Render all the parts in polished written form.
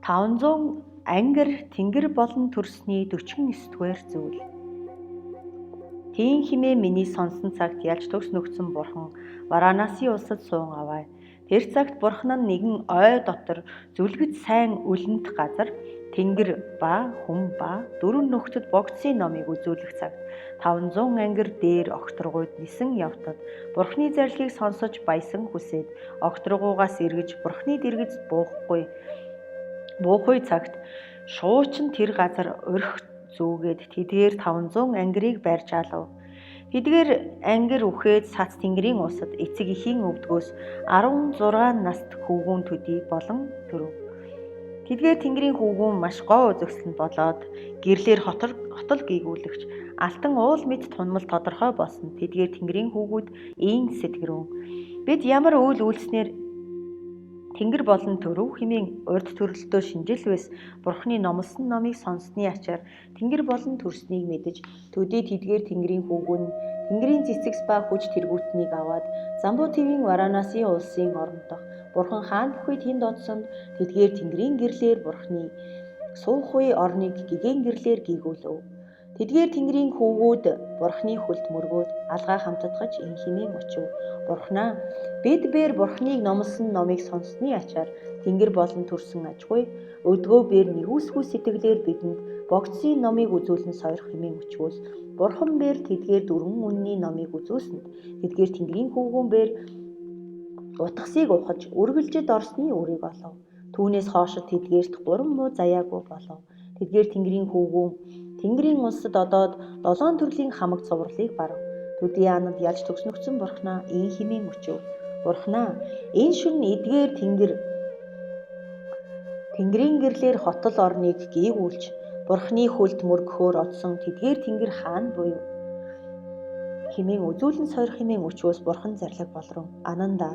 500 ангир тэнгэр болон төрсний 49-р зүйл. Тийм хэмээн миний сонсон цагт ялж төгс нөхцөн бурхан Варанаси улсад суун аваа. Тэр цагт бурхан нь нэгэн ой дотор зүлгэд сайн үлэнт газар тэнгэр ба хүн ба дөрвөн нөхдөд богцын номыг үзүүлэх цагт 500 ангир дээр огторгуйд нисэн явтад бурхны зарлигийг сонсож баясан хүсээд огторгуйгаас эргэж бурхны дэргэд буухгүй цагт шуучин тэр газар орхи зүүгээд тэдгээр 500 ангирыг барьж алав. Тэдгээр ангир үхээд сац тэнгэрийн усад эцэг эхийн өвдгөөс 16 наст хөвгүүн төдий болон төрөв. Тэдгээр тэнгэрийн хөвгүүн маш гоо үзэсгэлэнт болоод гэрлээр хотол гийгүүлэгч алтан уул мэт тунмал тодорхой болсон. Тэдгээр тэнгэрийн хөвгүүд ийн сэтгэрүүн. Бид ямар үйл үйлснээр тэнгэр болон төрөв хэмээн урд төрөлтөө шинжилвэс Бурхны номлосон номыг сонссны ачаар тэнгэр болон төрснийг мэдэж төдий тэдгээр тэнгэрийн хөвгүүн нь тэнгэрийн цэцэгс ба хүч тэргүүтнийг аваад Замбу твийн Варанаси улсын орон дахь Бурхан хаан бүхий тэнд одсонд тэдгээр тэнгэрийн гэрлээр Бурхны суух үе орныг гэгээн гэрлээр гийгүүлв. Тэдгээр тэнгэрийн хөвгүүд Бурхны хөлд мөргөөд алгаа хамтдагч ин хэмээн очив. Бурхнаа, бид бээр Бурхныг номлосон номыг сонссны ачаар тэнгэр болон төрсөн ажгүй өдгөө бээр нэгүсгүй сэтгэлээр бидэнд богцын номыг үзүүлэн сойрох хэмээн өчвөөс Бурхан бээр тэдгээр дөрвөн үнний номыг үзүүлсэнд тэдгээр тэнгэрийн хөвгүүн бээр утгасыг ухаж үргэлжид орсны үрийг олов. Түүнээс хоошид тэдгээрт гурван муу заяагүй болов. Тэдгээр тэнгэрийн хөвгүүн тэнгэрийн улсад одоод долоон төрлийн хамаг цувралыг барав. Төдий ананд ялж төгснөгдсөн бурхнаа ийн хэмээн өчөв. Бурхнаа, энэ шөнө эдгээр тэнгэрийн гэрлээр хотол орныг гийгүүлж бурхны хөлд мөргөхөөр одсон тэдгээр тэнгэр хаан буюу хэмээн үзүүлэн сойрох хэмээн өчвөөс бурхан зарлиг болрон. Ананда,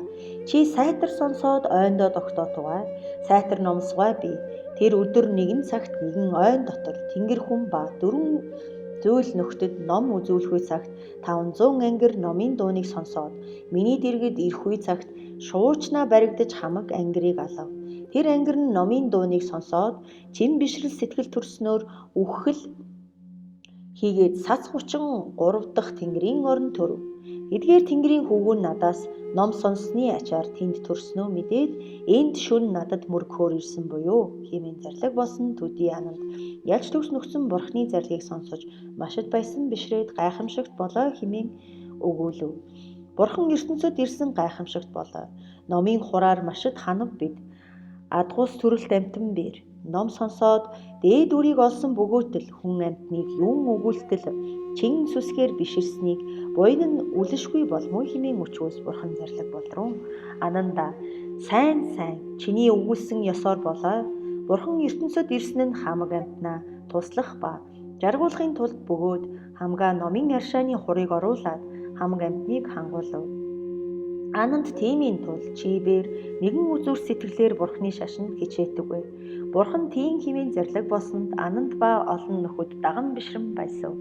чи сайтар сонсоод ойндоо тогтоо тугай, сайтар номлосгой би. Тэр өдөр нэгэн цагт нэгэн ойн дотор тэнгэр хүн ба дөрвөн зүйл нөхдөд ном үзүүлэхүй цагт 500 ангир номын дууныг сонсоод миний дэргэд ирэхүй цагт шуучнаа баригдаж хамаг ангирыг алав. Тэр ангир нь номын дууныг сонсоод чин бишрэл сэтгэл төрснөөр үхэл хийгээд сац 33 дахь тэнгэрийн орон төрөв. Эдгээр тэнгэрийн хөвгүүн надаас ном сонссны ачаар тэнд төрснөө мэдээд энд шөнө надад мөргөхөөр ирсэн буюу хэмээн зарлиг болсон төдий ананд ялж төгс нөхцөн бурхны зарлигийг сонсож машид баясан бишрээд гайхамшигт болоо хэмээн өгүүлв. Бурхан ертөнцөд ирсэн гайхамшигт болоо. Номын хураар машид ханав бид. Адгуус төрөлт амьтан бэр. Ном сонсоод дээд үрийг олсон бөгөөтөл хүн амьтныг юун өгүүлтэл чин сүсгээр биширснийг буян нь үлэшгүй болмоо хэмээн өчвөөс бурхан зарлиг болрон. Ананда, сайн сайн чиний өгүүлсэн ёсоор болоо. Бурхан ертөнцөд ирсэн нь хамаг амьтнаа туслах ба жаргуулахын тулд бөгөөд хамгаа номын аршааны хурыг оруулаад хамаг амьтныг хангуулав. Ананд тиймийн тул чи бээр нэгэн үзүүр сэтгэлээр бурхны шашинд хичээдэггүй. Бурхан тийм хэмээн зарлиг болсонд ананд ба олон нөхөд даган бишрэн баясав.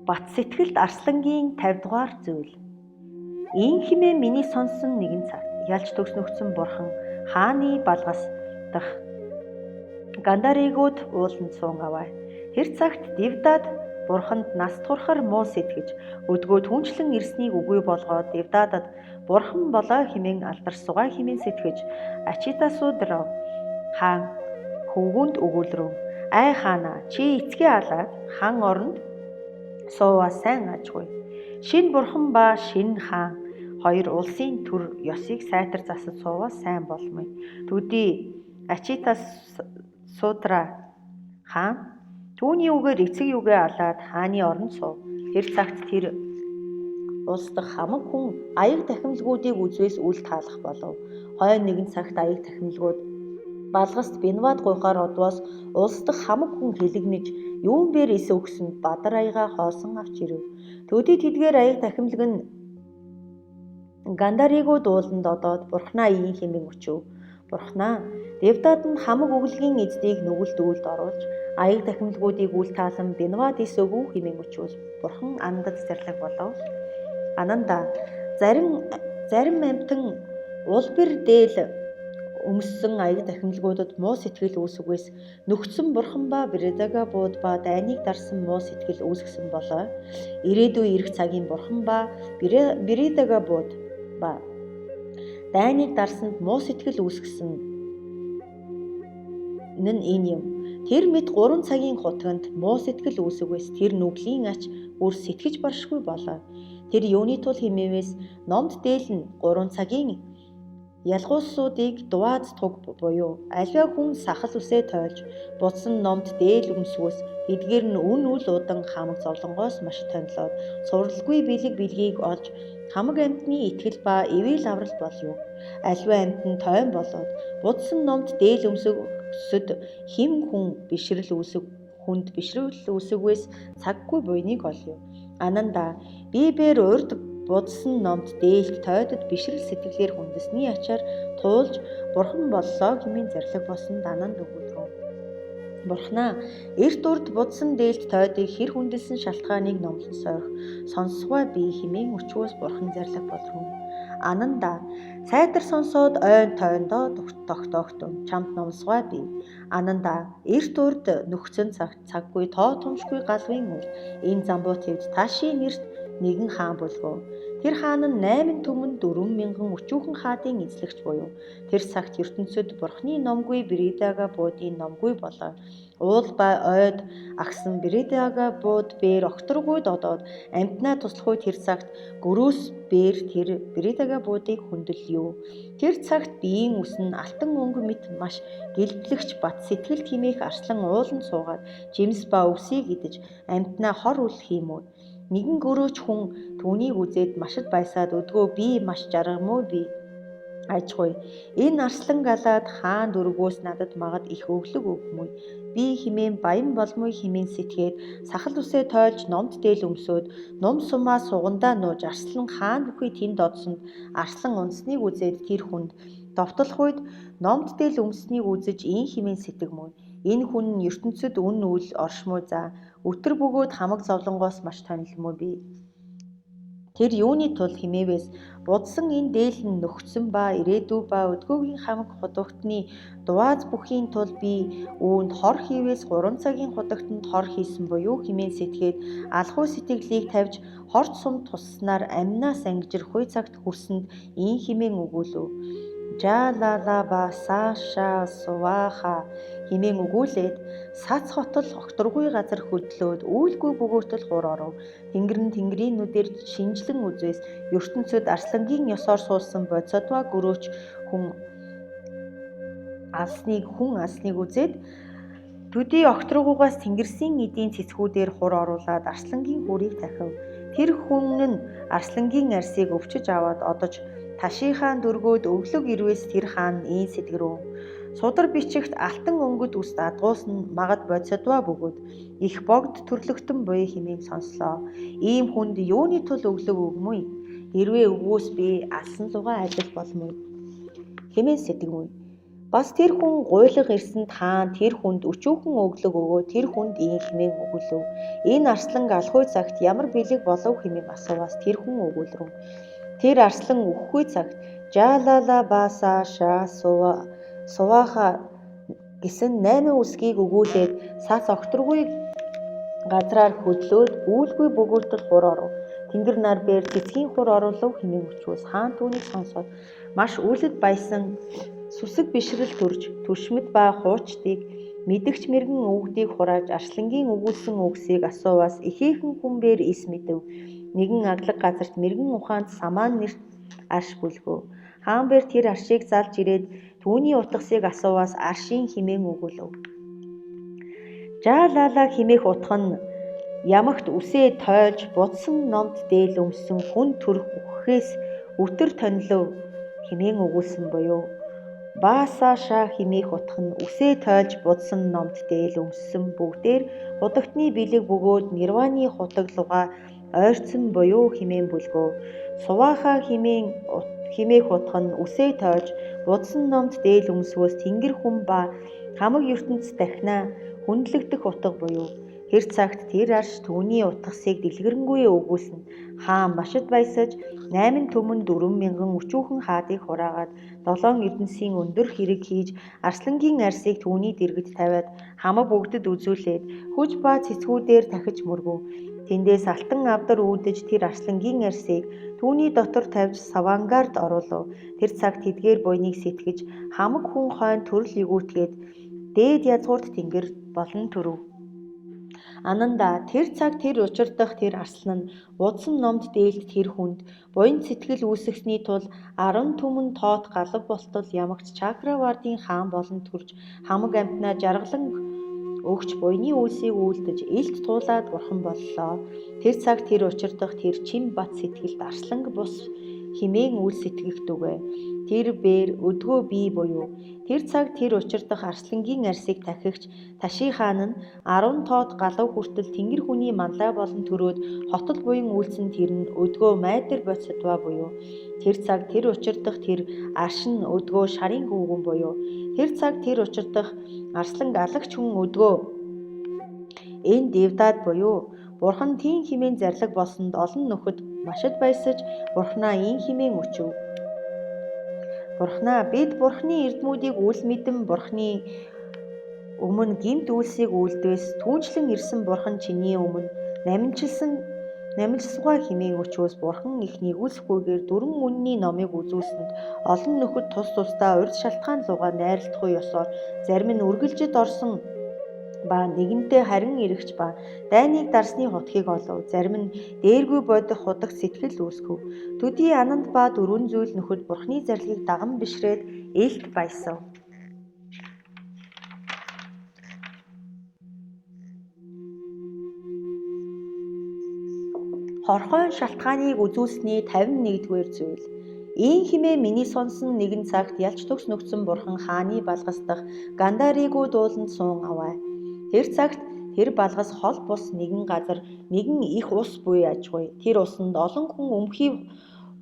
Бат сэтгэлд арслангийн 50 дугаар зүйл. Ийм хэмээн миний сонссон нэгэн цагт ялж төгс нөхцөн бурхан хааны балгас дах Гандаригууд ууланд суун аваа. Тэр цагт Дивдад бурханд нас турхаар муу сэтгэж өдгөө түнчлэн ирснийг үгүй болгоод Дивдадад бурхан болоо хэмээн алдарсугай хэмээн сэтгэж Ачитасудрав хаан хөвгүүнд өгүүлрөв. Ай хаана, чи эцгээ алаад хан оронд сууа сайн ажгүй. Шинэ бурхан ба шинэ хаан хоёр улсын төр ёсыг сайтар засаж сууа сайн болмыг. Төдий Ачитасудра хаан түүний үгээр эцэг югээ алаад хааны оронд суув. Тэр цагт тэр улс дахь хамаг хүн аяг тахимлгуудыг үзвээс үл таалах болов. Хойно нэгэн цагт аяг тахимлгууд балгаст Бинвад гуйхаар одвоос улс дахь хамаг хүн хэлэгнэж юун бээр эс өгсөнд бадар аяга хоосон авч ирэв. Төдий тэдгээр аяг тахимлаг нь Гандаригууд ууланд одоод бурхнаа ийн хэмээн өчөв. Бурхнаа, Девдад нь хамаг өглөгийн эздийг нүгэлт үйлд оруулж аяг тахимлгуудыг үл таалан Бинвад эс өгөв хэмээн өчвөл бурхан андад зарлиг болов. Ананда, зарим амьтан улбэр дээл Өмссөн аяг дахимлгуудад муу сэтгэл үүсгвэс нөхцөн бурхан ба Бредага бууд ба дайныг дарсан муу сэтгэл үүсгэсэн болоо. Ирээдүй ирэх цагийн бурхан ба Бредага бууд ба дайныг дарсанд муу сэтгэл үүсгэсэн нь энэ юм. Тэр мэт 3 цагийн хутганд муу сэтгэл үүсгвэс тэр нүглийн ач бүр сэтгэж баршгүй болоо. Тэр юуны тул химээвээс номд дээлнэ 3 цагийн ялгуусуудыг дувааз туг буюу аливаа хүн сахал үсээ тойлж будсан номд дээл өмсвөс эдгээр нь үн үл удан хамаг зовлонгоос маш тонилоод суралгүй бэлэг бэлгийг олж хамаг амьтны итгэл ба ивэл аврал болов. Аливаа амьтан тойм болоод будсан номд дээл өмсөд хэм хүн бишрэл үүсэг хүнд бишрэл үүсгвэс цаггүй буйныг олъё. Ананда би бээр урд будсан номд дээлт тойдод бишрэл сэтгэлээр хүндэсний ачаар туулж бурхан боллоо хэмээн зарлиг болсон дананд өгүүлрүү. Бурхнаа, эрт урд будсан дээлт тойдыг хэр хүндэлсэн шалтгааныг номлон сойрох сонсгой би хэмээн өчвөөс бурхан зарлиг болруу. Ананда сайтар сонсоод ойн тойндоо тогтоогтун чамд номлосгой би. Ананда эрт урд нөхцөн цагт цаггүй тоо томшгүй галвын урд энэ замбуу твд таашийн нэрт нэгэн хаан бүлгөө. Тэр хаан нь 8 түмэн 4000 өчүүхэн хаадын эзлэгч буюу. Тэр цагт ертөнцид бурхны номгүй Бредага буудын номгүй болоо. Уул ба ойд агсан Бредага бууд бээр огторгуйд одоод амьтнаа туслах тэр цагт гөрөөс бээр тэр Бредага буудыг хүндэлье. Тэр цагт биеийн үс нь алтан өнгө мэт маш гэлдлэгч бат сэтгэл химээх арслан ууланд суугаад жимс ба өвсийг идэж амьтнаа хор үл хиймүү. Нэгэн гөрөөч хүн түүнийг үзээд машид баясаад өдгөө би маш жаргамуу би ажгүй. Энэ арслан галаад хаан дөрвгөөс надад магад их өглөг өгмүй. Би химээн баян болмой химээн сэтгээд сахал үсээ тойлж номд дээл өмсөөд нум сумаа сугандаа нууж арслан хаан бүхий тэнд одсонд арслан унсныг үзээд тэр хүнд довтлох үед номд дээл өмснийг үзэж ийн химээн сэтгэмүй. Энэ хүн нь ертөнцид үн үл оршмуу за өтөр бөгөөд хамаг зовлонгоос маш тонилмуу би. Тэр юуны тул химээвээс будсан энэ дээл нь нөхцөн ба ирээдүй ба өдгөөгийн хамаг худагтны дувааз бүхийн тул би үүнд хор хийвээс 3 цагийн худагтанд хор хийсэн буюу химээн сэтгээд алхуу сэтгэлийг тавьж хорт сум тусснаар амнаас ангижрах хуй цагт хүрсэнд ийн химээн өгүүлв. Жа ла ла ба са ша суваха химээн өгүүлээд сац хотол огторгуй газар хөдлөөд үйлгүй бөгөөтөл хур оров. Тэнгэр нь тэнгэрийн нүдээр шинжлэн үзвэс ертөнцид арслангийн ёсоор суусан бодисодва гөрөөч хүн алсныг үзээд төдий огторгуйгаас тэнгэрсийн эдийн цэцгүүдээр хур оруулаад арслангийн хүрийг тахив. Тэр хүн нь арслангийн арсыг өвчөж аваад одож Ташийнхаа дөргөөд өглөг ирвэс тэр хаан ийн сэтгэрүү. Судар бичигт алтан өнгөд үст адгуус нь магад бодисодва бөгөөд их богд төрлөختөн буй хэмээн сонслоо. Ийм хүнд юуны тул өглөг өгмүй? Хэрвээ өвгөөс би алсан лугаа адил болмой хэмээн сэтгэмүй. Бас тэр хүн гуйлга ирсэнд хаан тэр хүнд өчүүхэн өглөг өгөө тэр хүнд ийм хэмээн өгүүлв. Энэ арслан алхуй цагт ямар бэлэг болов хэмээн асууваас тэр хүн өгүүлрүү. Тэр арслан үхэхгүй цагт жа ла ла ба са ша суваха гэсэн 8 үсгийг өгүүлээд сац огторгуй газраар хөдлөөд үүлгүй бөгөөтөл хур оров. Тэнгэр нар бээр цэцгийн хур оруулав хэмээн өчвөөс хаан түүнийг сонсоод маш үлэд баясан сүсэг бишрэл төрж түшмэд ба хуучдыг мэдгч мэргэн өвгдийг хурааж арслангийн өгүүлсэн үгсийг асууваас ихээхэн хүн бээр ис мэдэв. Нэгэн аглаг газарт мэргэн ухаанд самаан нэрт арш бүлгөө. Хаан бээр тэр аршийг залж ирээд түүний утгасыг асууваас аршийн хэмээн өгүүлв. Жа ла ла хэмээх утга нь ямагт үсээ тойлж будсан номд дээл өмссөн хүн төрөх үхэхээс өтөр тонилов хэмээн өгүүлсэн буюу Баасаша хэмээх утга нь үсээ тойлж будсан номд дээл өмссөн бүгдээр худагтны бэлэг бөгөөд нирваны худаг лугаа ойрцсон буюу хэмээн бүлгөө. Суваха хэмээх утга нь үсээ тойлж будсан номд дээл өмсвөөс тэнгэр хүн ба хамаг ертөнц дахнаа хүндлэгдэх утга буюу Тэр цагт тэр арш түүний утгасыг дэлгэрэнгүй өгүүлсэн. Хаан машид баясаж 8 түмэн 4000 өчүүхэн хаадыг хураагаад 7 эрдэнсийн өндөр хэрэг хийж арслангийн арсыг түүний дэргэд тавиад хамаг бүгдэд үзүүлээд хүж ба цэцгүүдээр дахиж мөргөв. Тэндээс алтан авдар үүдэж тэр арслангийн арсыг түүний дотор тавьж Савангард оруулав. Тэр цагт тэдгээр буйныг сэтгэж хамаг хүн хойно төрөл эгүүтгээд дээд язгуурт тэнгэр болон төрөв. Ананда тэр цаг тэр учир дахь тэр арслан нь удсан номд дээлт тэр хүнд буян сэтгэл үүсгэсний тул 10 түмэн тоот галав болтол ямагт Чакравардын хаан болон төрж хамаг амьтнаа жаргалан өгч буйны үйлсийг үйлдэж элт туулаад бурхан боллоо. Тэр цаг тэр учир дахь тэр чин бат сэтгэлд арсланг бус хэмээн үйл сэтгэгдүгэ. Тэр бээр өдгөө бий буюу тэр цаг тэр учир дахь арслангийн арсыг тахигч Таши хаан нь 10 тоот галав хүртэл тэнгэр хүний манлай болон төрөөд хотол буян үйлсэн тэр нь өдгөө майдэр бодисадва буюу тэр цаг тэр учир дахь тэр арш нь өдгөө шарын хөвгүн буюу тэр цаг тэр учир дахь арсланг алагч хүн өдгөө энэ Девдад буюу Бурхан тийм хэмээн зарлаг болсонд олон нөхөд машид баясаж Бурханаа ийм хэмээн өчөв. Бурханаа бид Бурханы эрдмүүдийг үл мэдэн Бурханы өмнө гэмт үйлсийг үйлдвэс түүнчлэн ирсэн Бурхан чиний өмнө намилжсугай хэмээн өчөөс Бурхан их нэгүүлсэхгүйгээр дөрвөн үнний номыг үзүүлсэнд олон нөхөд тус тусдаа урьд шалтгаан лугаа найралтгүй ёсоор зарим нь үргэлжид орсон ба нэгэнтээ харин эргэж ба дайныг дарсны хутгийг олов. Зарим нь дээргүй бодих худагт сэтгэл үүсгэв. Төдий ананд ба дөрвөн зүйл нөхөд Бурханы зарлигийг даган бишрээд элт баясав. Хорхойн шалтгааныг үзүүлсэний 51-р зүйл. Ийм хэмээн миний сонсон нэгэн цагт ялч төгс нөгцөн бурхан хааны балгас дахь Гандаригу дууланд суун аваа. Тэр цагт тэр балгас хол бус нэгэн газар нэгэн их ус буй ажгүй. Тэр усанд олон хүн өмхий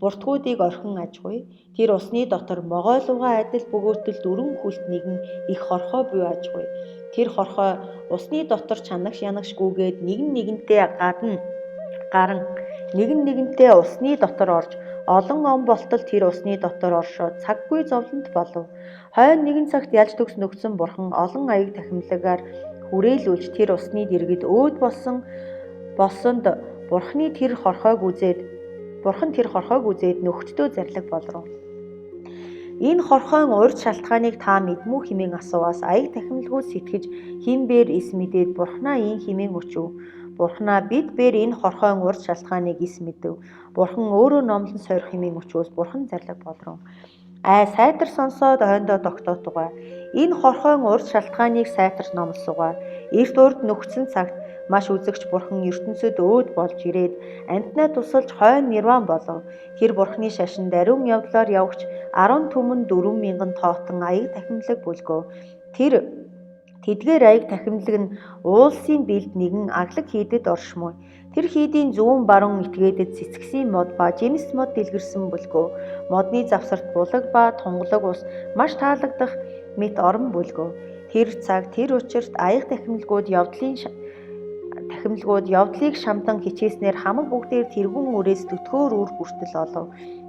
буртгуудыг орхин ажгүй. Тэр усны дотор могойлууга адил бөгөөтөл дөрвөн хүлт нэгэн их хорхой буй ажгүй. Тэр хорхой усны дотор чанагш янагш гүгээд нэгэн нэгэнтээ гадна гаран нэгэн нэгэнтээ усны дотор орж олон он болтол тэр усны дотор оршоод цаггүй зовлонт болов. Хойно нэгэн цагт ялж төгс нөгцөн бурхан олон аяг тахимлагаар хүрээлүүлж тэр усны дэргэд өөд болсонд бурханы тэр хорхойг үзээд бурхан тэр хорхойг үзээд нөхдөдөө зарлиг болов. Энэ хорхойн урьд шалтгааныг та мэдмүү хэмээн асууваас аяг тахимлгүй сэтгэж хэн бээр эс мэдээд бурхнаа ийм хэмээн өчөв. Бурхнаа бид бээр энэ хорхойн урьд шалтгааныг эс мэдэв. Бурхан өөрөө номлон сорих хэмээн өчөөс бурхан зарлиг болов. Ай сайтар сонсоод ойндоо тогтоотугай. Энэ хорхойн урьд шалтгааныг сайтар номлосугай. Эрт урд нөхцөн цагт маш үзэгч бурхан ертөнцид өөд болж ирээд амьтнаа тусалж хойно нирван болов. Тэр бурханы шашинд ариун явдлаар явагч 10 түмэн 4000 тоотон аяг тахимлаг бүлгөв. Тэр тэдгээр аяг тахимлаг нь уулсын бэлд нэгэн аглаг хийдэд оршмой. Тэр хийдийн зүүн баруун этгээдэд цэцгсийн мод ба жимс мод дэлгэрсэн бүлгөв. Модны завсарт булаг ба тунгалаг ус маш таалагдах мэт орон бүлгөв. Тэр цаг тэр учирт аяг тахимлгууд явдлыг шамдан хичээснээр хамаг бүгдээр тэргүүн үрээс төтгөөр үр хүртэл олов.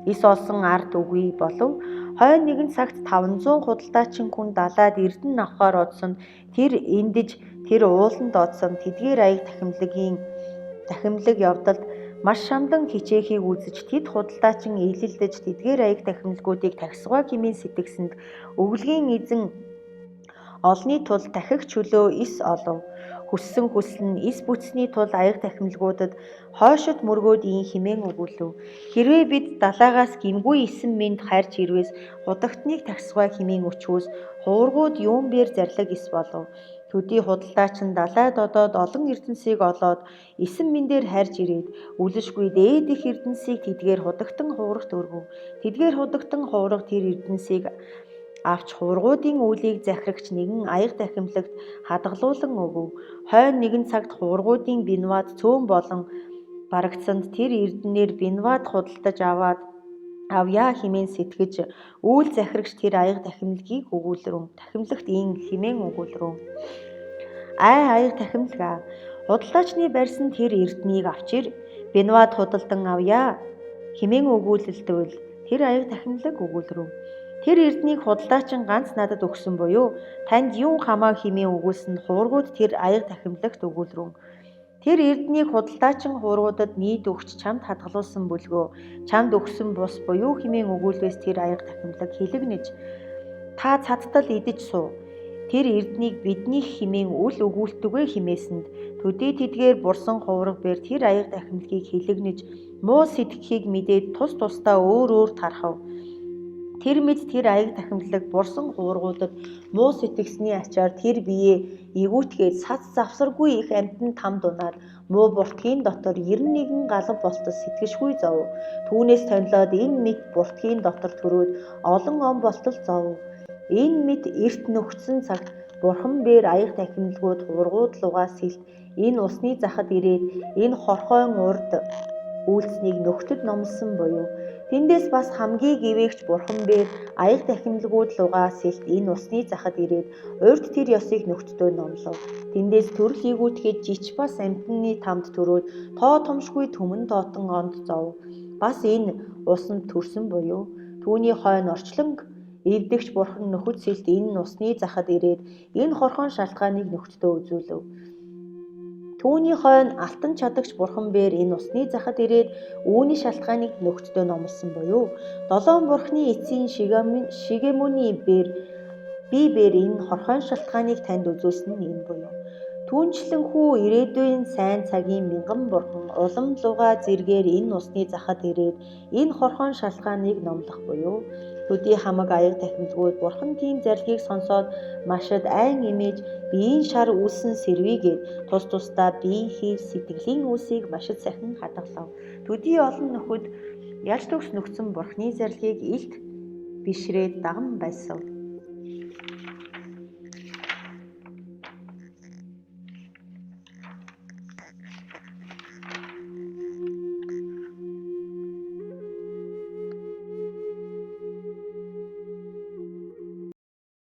Эс олсон ард үгүй болов. Хойно нэгэн цагт 500 худалдаачин хүн далайд эрдэнэ авахаар одсон тэр эндэж тэр ууланд одсон тэдгээр аяг тахимлаг явдалд маш шамдан хичээхийг үзэж тэд худалдаачин эелэлдэж тэдгээр аяг тахимлгуудыг тахисгай хэмээн сэтгэсэнд өвлөгийн эзэн олны тул дахих чөлөө эс олов. Хүссэн хүсэл нь эс бүтсний тул аяг тахимлгуудад хойшид мөргөөд ийн хэмээн өгүүлэв. Хэрвээ бид далайгаас гэмгүй эсэн мэнд хайрч ирвэс худагтныг тахисгай хэмээн өчөөс хуургууд юун бээр зарлиг эс болов. Төдий худалдаачин далайд одоод олон эрдэнсийг олоод эсэн мэндээр хайрж ирээд үлэшгүй дээд их эрдэнсийг тэдгээр худагтан хуурагт өргөв. Тэдгээр худагтан хуурга тэр эрдэнсийг авч хуургуудын үүлийг захирагч нэгэн аяг тахимлагт хадгалуулан өгөв. Хойно нэгэн цагт хуургуудын бинваад цөөн болон барагдсанд тэр эрдэнээр бинваад худалдаж аваад авъя хэмээн сэтгэж үйл захирагч тэр аяг тахимлагийг өгүүлрэн. Тахимлагт ийн хэмээн өгүүлрэн. Ай аяг тахимлага. Худалдаачны барьсан тэр эрднийг авч ир, Бенуад худалдан авъя хэмээн өгүүлэлдвэл тэр аяг тахимлаг өгүүлрэв. Тэр эрднийг худалдаачин ганц надад өгсөн буюу танд юун хамаа хэмээн өгүүлсэн хуврагууд тэр аяг тахимлагт өгүүлрэв. Тэр эрднийг худалдаачин хуврагуудад нийт өгч чамд хадгалуулсан бүлгөө чамд өгсөн бус буюу хэмээн өгүүлвээс тэр аяг тахимлаг хилэгнэж та цадтал идэж суу. Тэр эрднийг биднийх хэмээн үл өгүүлтүгэ хэмээсэнд төдий тэдгээр бурсан хувраг бээр тэр аяг тахимлагийг хилэгнэж муу сэтгэхийг мэдээд тус тусдаа өөр өөр тархав. Тэр мэд тэр аяг тахимлаг бурсан хуврагуудад муу сэтгэсний ачаар тэр биеэ эгүүтгээд сац завсаргүй их амьтан тамд унаад муу буртгийн дотор 91 галав болтол сэтгэшгүй зовов. Түүнээс тонилоод энэ мэд буртгийн дотор төрөөд олон он болтол зовов. Энэ мэд эрт нөхцсөн цагт бурхан бээр аяг тахимлагууд хуврагууд лугаа сэлт энэ усны захад ирээд энэ хорхойн урд үйлснийг нөхдөд номлосон буюу тэндээс бас хамгийн гэвээгч бурхан бээр аяг тахимлагууд лугаа сэлт энэ усны захад ирээд урд тэр ёсыг нөхдөдөө номлов. Тэндээс төрөл эгүүтгэж жич бас амьтны тамд төрөөд тоо томшгүй түмэн тоотон онд зов. Бас энэ усанд төрсөн буюу түүний хойно орчлонг эвдэгч бурхан нөхөд сэлт энэ усны захад ирээд энэ хорхон шалтгааныг нөхдөдөө үзүүлв. Түүний хойно алтан чадагч бурхан бээр энэ усны захад ирээд үүний шалтгааныг нөхдөдөө номлосон буюу долоон бурханы эцсийн Шигемүний бээр би бээр энэ хорхон шалтгааныг танд үзүүлсэн нь энэ буюу. Түүнчлэн хүү ирээдүйн сайн цагийн мянган бурхан улам лугаа зэргээр энэ усны захад ирээд энэ хорхон шалтгааныг номлох буюу төдий хамаг аяг тахимлгууд бурхан тийм зарлигийг сонсоод машид айн имэж биеийн шар үлсэн сэрвийгээд тус тусдаа биеийн хийл сэтгэлийн үлсийг машид сайхан хадгалав. Төдий олон нөхөд ялж төгс нөхцөн бурханы зарлигийг илт бишрээд даган байсав.